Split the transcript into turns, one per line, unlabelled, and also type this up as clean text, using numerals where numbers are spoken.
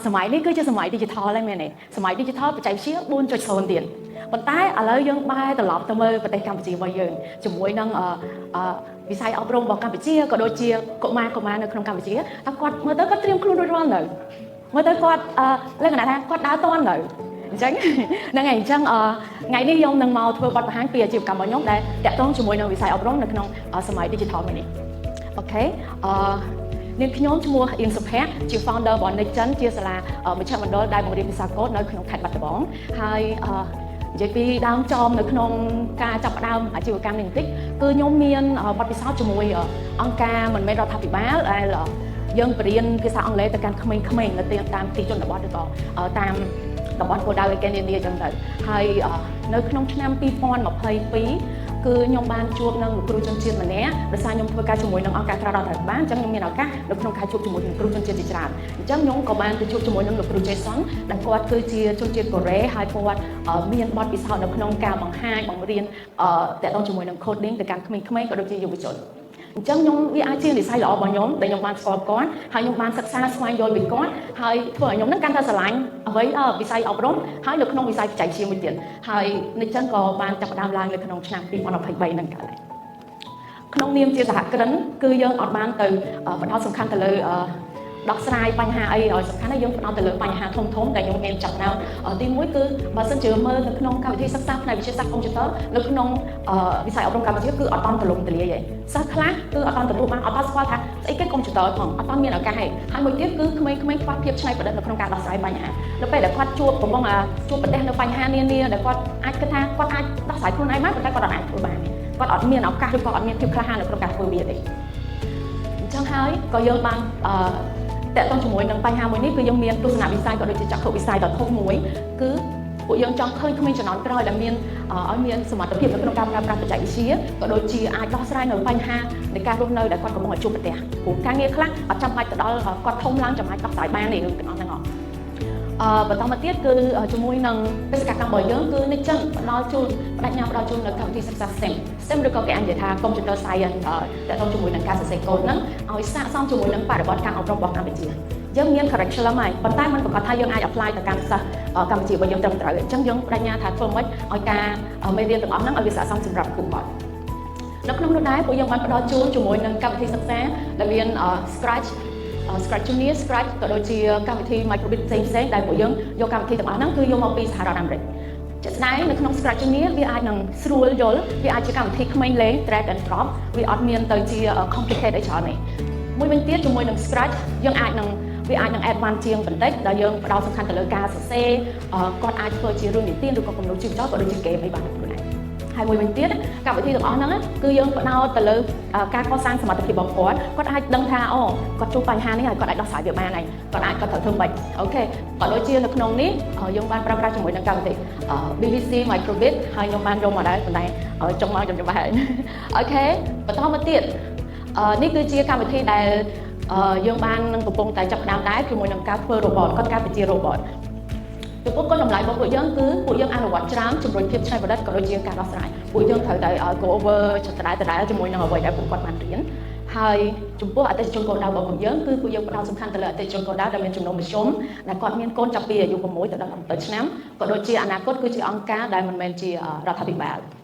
សម័យនេះគឺជាសម័យ digital ហើយមែនទេសម័យ digital បច្ចេកវិទ្យា4.0ទៀតប៉ុន្តែឥឡូវយើងបែរត្រឡប់ទៅមើលប្រទេសកម្ពុជារបស់យើងជាមួយនឹងអឺអឺវិស័យអប់រំរបស់កម្ពុជាក៏ដូចជាកុមារកុមារនៅក្នុងកម្ពុជាតើគាត់មើលទៅគាត់ត្រៀមខ្លួនរួចរាល់នៅមើលទៅគាត់អឺលក្ខណៈថាគាត់ដើរទាន់នៅអញ្ចឹងហ្នឹងហើយអញ្ចឹងអឺថ្ងៃនេះខ្ញុំនឹងមកធ្វើបទបង្ហាញពីអាជីវកម្មរបស់ខ្ញុំដែលតាក់ទងជាមួយនឹងវិស័យអប់រំនៅក្នុងសម័យ digital មួយនេះOK អឺនាងខ្ញុំឈ្មោះអៀងសុភ័ក្រជា founder របស់ Nexgen ជាសាលាមជ្ឈមណ្ឌលដែលបង្រៀនភាសាកូដនៅក្នុងខេត្តបាត់ដំបងហើយអឺនិយាយពីដើមចមនៅក្នុងការចាប់ផ្ដើមអាជីវកម្មនេះបន្តិចគឺខ្ញុំមានបទពិសោធន៍ជាមួយអង្គការមិនមែនរដ្ឋាភិបាលដែលយើងបរៀនភាសាអង់គ្លេសទៅកាន់ក្មេងៗនៅតាមទីជនបទឬក៏តាមតំបន់គោលដៅអីគេនានាអញ្ចឹងទៅហើយនៅក្នុងឆ្នាំ2022គឺខ្ញុំបានជួបនឹងលោកគ្រូជនជាតិម្នាក់ដោយសារខ្ញុំធ្វើការជាមួយនឹងអង្គការក្រៅរដ្ឋាភិបាលអញ្ចឹងខ្ញុំមានឱកាសនៅក្នុងការជួបជាមួយនឹងគ្រូជនជាតិជាច្រើនអញ្ចឹងខ្ញុំក៏បានទៅជួបជាមួយនឹងលោកគ្រូ Jason ដែលគាត់គឺជាជនជាតិកូរ៉េហើយគាត់មានបទពិសោធន៍នៅក្នុងការបង្ហាញបង្រៀនតាក់ទងជាមួយនឹង coding ទៅកាន់ក្មេងៗក៏ដូចជាយុវជនអញ្ចឹងខ្ញុំវាអាចជានិស្ស័យល្អរបស់ខ្ញុំដែលខ្ញុំបានស្គាល់គាត់ហើយខ្ញុំបានសិក្សាស្វែងយល់ពីគាត់ហើយធ្វើឲ្យខ្ញុំនឹងកាន់តែស្រឡាញ់អ្វីវិស័យអប់រំហើយនៅក្នុងវិស័យបច្ចេកវិទ្យាមួយទៀតហើយនេះចឹងក៏បានចាប់ផ្ដើមឡើងនៅក្នុងឆ្នាំ2023ហ្នឹងកើតឡើងក្នុងនាមជាសហគ្រិនគឺយើងអត់បានទៅផ្ដោតសំខាន់ទៅលើដោះស្រាយបញ្ហាអីឲ្យសំខាន់ណាយើងផ្ដោតទៅលើបញ្ហាធំធំដែលខ្ញុំមានចាប់ដើមទីមួយគឺបើសិនជាមើលនៅក្នុងកម្មវិធីសិក្សាផ្នែកវិទ្យាសាស្ត្រកុំព្យូទ័រនៅក្នុងវិស័យអប់រំកម្ពុជាគឺអត់ទាន់ទូលំទូលាយទេសិស្សខ្លះគឺអត់ទាន់ទទួលបានអត់ទាន់ស្គាល់ថាស្អីគេកុំព្យូទ័រផងអត់ទាន់មានឱកាសទេហើយមួយទៀតគឺក្មេងៗខ្វះភាពច្នៃប្រឌិតនៅក្នុងការដោះស្រាយបញ្ហានៅពេលដែលគាត់ជួបកំពុងជួបប្រទះនៅបញ្ហានានាដែលគាត់អាចគិតថាគាត់អាចដោះស្រាយខ្លួនឯងបានប៉ុន្តែគាត់អត់អាចធ្វើបានគាត់អត់មានឱកាសឬក៏អត់មានភាពក្លាហាននៅក្នុងការធ្វើវាទេអញ្ចឹងហើយក៏យើងបានអឺតកតងជាមួយនឹងបញ្ហាមួយនេះគឺយើងមានទស្សនវិស័យក៏ដូចជាចក្ខុវិស័យដ៏ធំមួយគឺពួកយើងចង់ឃើញក្មេងជំនាន់ក្រោយដែលមានឲ្យមានសមត្ថភាពនៅក្នុងការប្រើប្រាស់បច្ចេកវិទ្យាក៏ដូចជាអាចដោះស្រាយនៅបញ្ហានៃការរស់នៅដែលគាត់កំពុងតែជួបប្រទះព្រោះការងារខ្លះអត់ចាំបាច់ទៅដល់គាត់ធំឡើងចាំបាច់ដោះស្រាយបានទេរឿងទាំងអស់ហ្នឹងអឺបន្តមកទៀតគឺជាមួយនឹងបេសកកម្មរបស់យើងគឺនេះចឹងផ្ដល់ជូនបដិញ្ញាផ្ដល់ជូននៅកម្មវិធីសិក្សា STEM STEM ឬក៏គេអាចនិយាយថា Computer Science តទៅជាមួយនឹងការសរសេរកូដហ្នឹងឲ្យស័ក្តិសមជាមួយនឹងបរិបទការអប់រំរបស់កម្ពុជាយើងមាន curriculum ហើយប៉ុន្តែมันប្រកាសថាយើងអាច apply ទៅកាន់សិស្សកម្ពុជារបស់យើងត្រឹមត្រូវអញ្ចឹងយើងបដិញ្ញាថាធ្វើម៉េចឲ្យការមេរៀនទាំងអស់ហ្នឹងឲ្យវាស័ក្តិសមសម្រាប់ពួកគាត់នៅក្នុងនោះដែរពួកយើងបានផ្ដល់ជូនជាមួយនឹងកម្មវិធីសិក្សាដែលមាន Scratch Scratch Junior Scratch ក៏ដូចជាកម្មវិធី Microbit ផ្សេងផ្សេងដែលពួកយើងយកកម្មវិធីទាំងអស់ហ្នឹងគឺយកមកពីសហរដ្ឋអាមេរិកជាក់ស្ដែងនៅក្នុង Scratch Junior វាអាចនឹងស្រួលយល់វាអាចជាកម្មវិធីក្មេងលេង drag and drop វាអត់មានទៅជា complicate អីច្រើនទេមួយវិញទៀតជាមួយនឹង Scratch យើងអាចនឹងវាអាចនឹង advance ជាងបន្តិចដែលយើងផ្ដោតសំខាន់ទៅលើការសរសេរគាត់អាចធ្វើជារឿងនិទានឬក៏គំនូរជីវចលក៏ដូចជា game អីបានខ្លួនឯងហើយមួយវិញទៀតកម្មវិធីទាំងអស់ហ្នឹងគឺយើងផ្ដោតទៅលើការកសាងសមត្ថភាពរបស់គាត់គាត់អាចដឹងថាអូគាត់ជួបបញ្ហានេះហើយគាត់អាចដោះស្រាយវាបានហើយគាត់អាចគាត់ត្រូវធ្វើម៉េច OK ក៏ដូចជានៅក្នុងនេះយើងបានប្រើប្រាស់ជាមួយនឹងកម្មវិធី BBC Microbit ហើយខ្ញុំបានយកមកដែរប៉ុន្តែចុងមកខ្ញុំច្បាស់ហើយ OK បន្តមកទៀតនេះគឺជាកម្មវិធីដែលយើងបាននឹងកំពុងតែចាប់ផ្ដើមដែរជាមួយនឹងការធ្វើ robot គាត់ការពជា robot ចំពោះគុណតម្លៃរបស់ពួកយើងគឺពួកយើងអនុវត្តច្រើនជំរុញភាពច្នៃប្រឌិតក៏ដូចជាការដោះស្រាយពួកយើងត្រូវតែ go over ដដែលដដែលជាមួយនឹងអ្វីដែលពួកគាត់បានរៀនហើយចំពោះអតិថិជនគោលដៅរបស់ពួកយើងគឺពួកយើងផ្ដោតសំខាន់ទៅលើអតិថិជនគោលដៅដែលមានចំណូលមធ្យមដែលគាត់មានកូនចាប់ពីអាយុ6ទៅដល់17ឆ្នាំក៏ដូចជាអនាគតគឺជាអង្គការដែលមិនមែនជារដ្ឋាភិបាល។